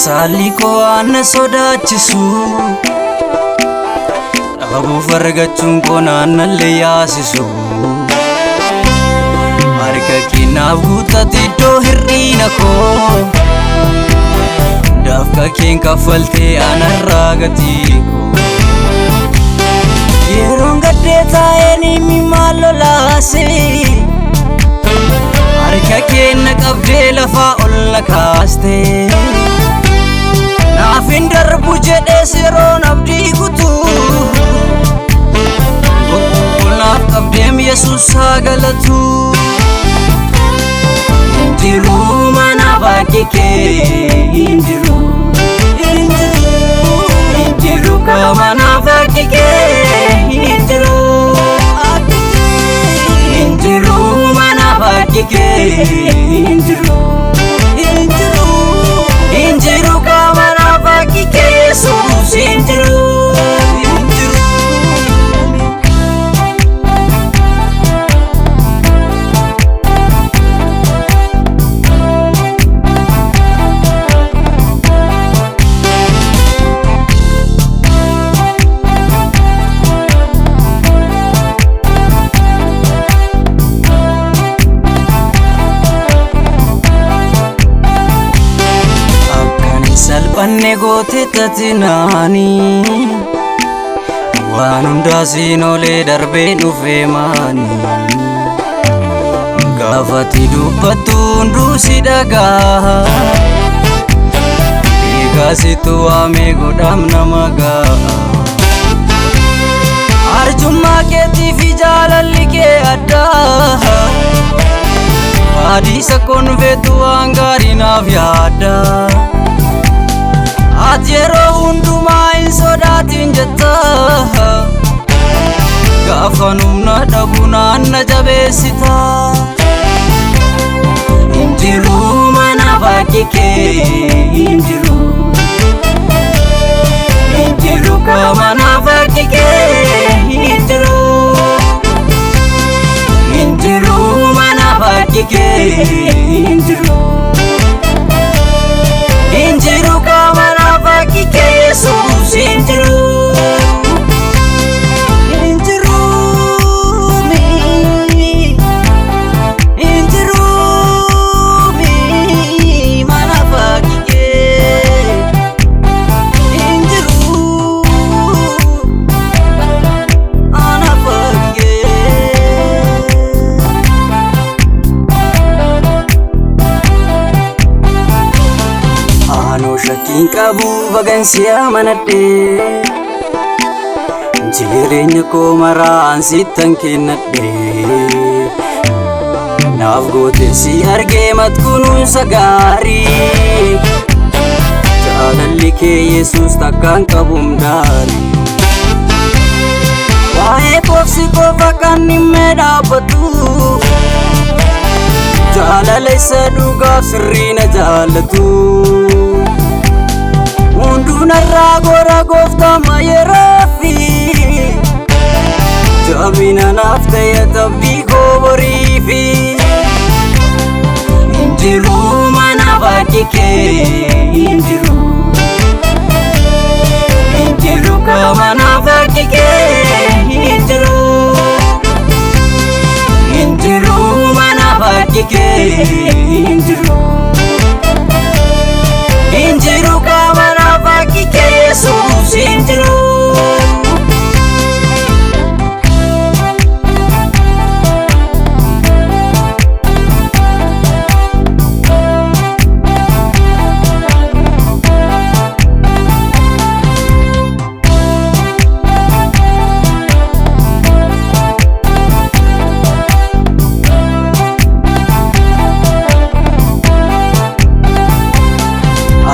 Saalli koo waan na sodaachisu dhabuuf argachuun koo naannallee yaasisu. Harka keenyaaf guutate iddoo hir'ina koo, dafqa keen kaffaltee anarraa gatii koo. Yeroon gaddee taa'een imimmaan lolaase, harka keenna qabdee lafaa ol na kaaste. Naaf hin darbu jedhees yeroon abdii kutuu, ol naaf qabdeem Yesuus haa galatu. Hin jiru mana bakki kee, hin jiru, hin jiru, hin jiru mana bakki kee, hin jiru, hin jiru mana bakki kee, hin jiru, hin jiru, hin jiru mana bakki kee, Yesuus, hin jiru, hin jiru. Akkan hin salphanne goote tatinaanii, waan hundaa siin olee darbee dhufee maanii. Gaafati dubbattu hunduu si dhagaa, beekaa situ waamee godhaam nama gaa. Arjummaa keetii fi jaalalli kee addaa, Baadiisa konfeetu waan gaarii naaf yaadda. Ati yeroo hundumaa hin sodaatin jetta, gaafa humna dhabu naan na jabeessita. Hin jiru mana bakki kee, hin jiru, hin jiru mana bakki kee, hin jiru, hin jiru mana bakki kee, hin jiru, hin jiru mana bakki kee, Yesuus, hin jiru, hin jiru mi, hin jiru mi mana bakki kee, hin jiru mana bakki kee. Aanoo shakkiin qabu bagansi amanadhe, jireenya koo maraan sittan kennadhe. Naaf goote si argee mat kunuunsa gaarii, jaalalli kee Yesuus takkaan qabum daarii. Waa'ee koofsi qofa kan dhimmee dhaabbatu, jaalala isa dhugaaf sirrii na jaallatu. Hunduu narraa gora gooftama yeroo fi jabina naaf ta'e tabbii koo boriifi. Hin jiru mana bakki kee, hin jiru, hin jiru mana bakki kee, hin jiru, hin jiru mana bakki kee, hin jiru, hin jiru mana bakki kee, Yesuus, hin jiru.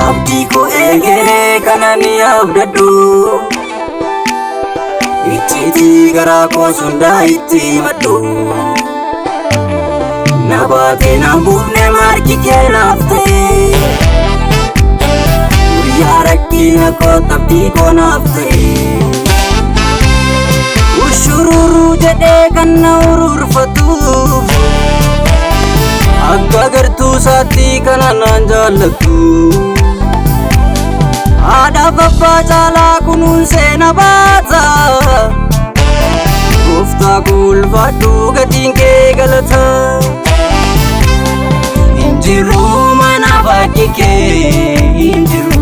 Abdii koo eegeree kana ni abdadhu, icciitii garaa koo sundaa itti himadhu. Na baatee naan buufne margi kee naaf ta'e, guyyaa rakkina koo abdii koo naaf ta'e. Ushururuu jedhee kan na ururfatu, akka gartuu isaatti kana naan jaallatu. Haadhaaf abbaa caalaa kunuunsee na baata. Gooftaa koo ulfaadhu, gatiin kee galata. Hin jiru manaaf akki kee, hin jiru.